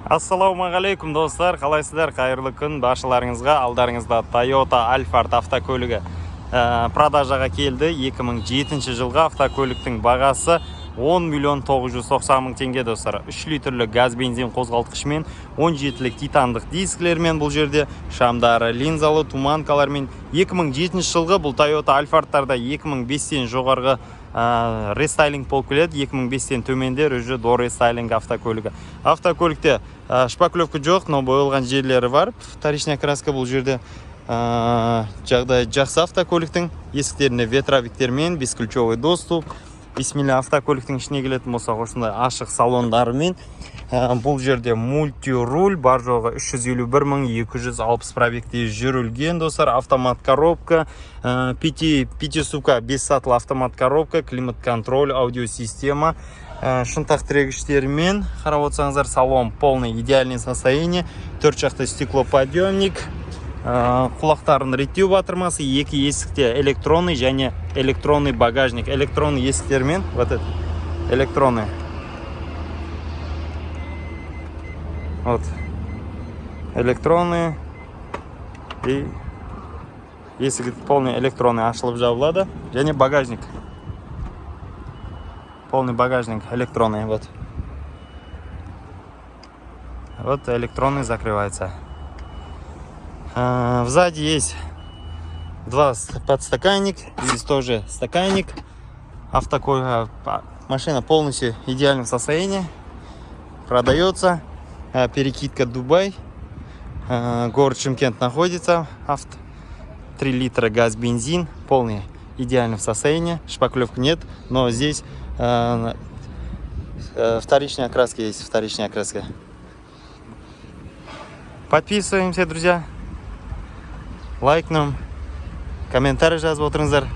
Ассалаумағалейкум, достар! Қалайсыздар? Қайырлы күн баршаларыңызға! Алдарыңызда Toyota Alphard автокөлігі продажаға келді. 2007 жылғы автокөліктің бағасы 10 миллион 990 мың теңге, достар. 3 литрлі газ бензин қозғалтқышымен, 17-лік титандық дискілермен, бұл жерде шамдары линзалы, туманкалармен. 2007 жылғы бұл Toyota Alphardтарда 2005-тен жоғарғы рестайлинг болып келеді, 2005-тен төмендер уже до рестайлинг автокөлігі. Автокөлікте шпаклевка жоқ, но боялған жерлері бар, вторичная краска. Бұл жерде жағдай жақсы. Автокөліктің есіктеріне ветровиктермен, бесключевой доступ. Бисмилля, автокөліктің ішіне келетін болсақ, осындай ашық салондарымен. Бұл жерде мультируль, бар жоғы 351 мың 260 пробегте жүрілген, достар. Автомат коробка, пятиступка, 5 сатылы автомат коробка, климат контроль, аудиосистема, шынтақ тірегіштерімен. Қарап отырсаңыздар, салон полный идеальный состояние, төрт жақты стеклоподъемник, құлақтарын реттеу батырмасы, екі есікте электронный және электронный багажник, электронный есіктермен, вот это электронный, вот электронный, и есігі полный электронный ашылып жабылады және багажник, полный багажник электронный, вот, вот электронный закрывается. Сзади есть два подстаканник, здесь тоже стаканник. Машина полностью в идеальном состоянии. Продается. Перекидка Дубай. Город Шымкент находится. Авто. 3 литра газ, бензин. Полный идеальном состоянии. Шпаклевки нет, но здесь вторичная окраска есть. Вторичная окраска. Подписываемся, друзья. Лайк нам, комментарий жазып отырыңыздар.